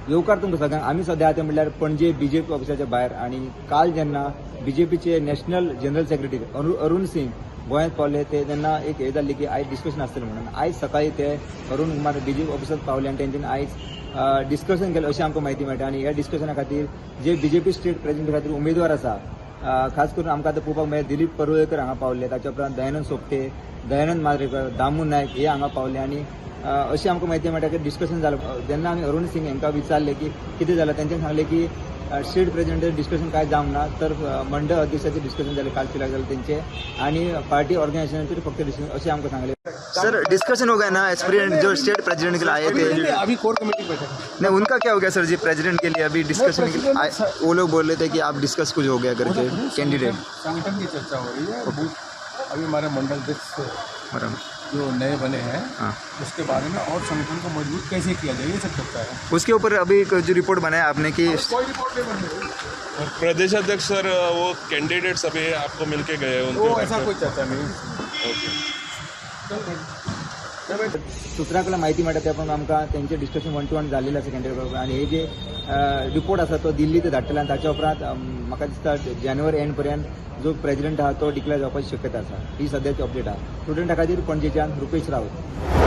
येवकार तुमकां सगळ्यांक. आमी सद्या आहा ते म्हणल्यार पणजे बीजेपी ऑफिसाच्या भायर आनी काल जेन्ना बीजेपीचे national general secretary Arun Singh गोंयांत पावले ते तेन्ना एक हें जाल्ली की आयज डिस्कशन आसतलें म्हणून. आयज सकाळी ते अरुण कुमार बीजेपी ऑफिसांत पावले आनी तेंच्यानी आयज डिस्कशन केलें अशें आमकां म्हायती मेळटा. आनी ह्या डिस्कशना खातीर जे बीजेपी स्टेट प्रेसिडेंट खातीर उमेदवार आसा, खास करून आमकां आतां पळोवपाक मेळ्ळें दिलीप परुळेकर हांगा पावले, ताच्या उपरांत दयानंद सोपटे, दयानंद माजरेकर, दामू नायक हे हांगा पावले. आनी अशी आमकां म्हायती मेळटा की डिस्कशन जालें. जेन्ना आमी अरुण सिंग हांकां विचारलें की कितें जालें, तेंच्यांनी सांगलें की स्टेट प्रेसिडेंटाचें डिस्कशन कांय जावंक ना, तर मंडळ अध्यक्षाचें डिस्कशन जालें, काल कित्याक जालें तेंचें आनी पार्टी ऑर्गनायझेशनाचेर फक्त डिस्कशन अशें आमकां सांगलें. सर, डिस्कशन हो गया ना? एस्पिरेंट जो स्टेट प्रेसिडेंट के लिए आए थे. अभी कोर कमेटी बैठक. नहीं, उनका क्या हो गया सर जी, प्रेसिडेंट के लिए अभी डिस्कशन? वो लोग बोल रहे थे कि आप डिस्कस कुछ हो गया करके कैंडिडेट. संगठन की चर्चा हो रही है. बूथ अभी हमारे मंडल अध्यक्ष बराबर जो नए बने हैं, उसके बारे में और संगठन को मजबूत कैसे किया जाए, ये सब चर्चा है. उसके ऊपर अभी एक जो रिपोर्ट बनाया आपने कि कोई रिपोर्ट नहीं बन रही. और प्रदेश अध्यक्ष सर, वो कैंडिडेट्स अभी आपको मिलके गए उनके वो ऐसा कोई चर्चा नहीं. ओके. सूत्रां कडल्यान म्हायती मेळटा त्या प्रमाणे आमकां तेंचे डिस्कशन वन टू वन जाल्लेलें आसा कॅन्डिडेट बरोबर. आनी हे जे रिपोर्ट आसा तो दिल्ली ते धाडटले आनी ताच्या उपरांत म्हाका दिसता जानेवारी एंड पर्यंत जो प्रेसिडेंट आहा तो डिक्लेअर जावपाची शक्यता आसा. ही सद्याची अपडेट आहा. स्टुडंटा खातीर पणजेच्यान रुपेश राऊत.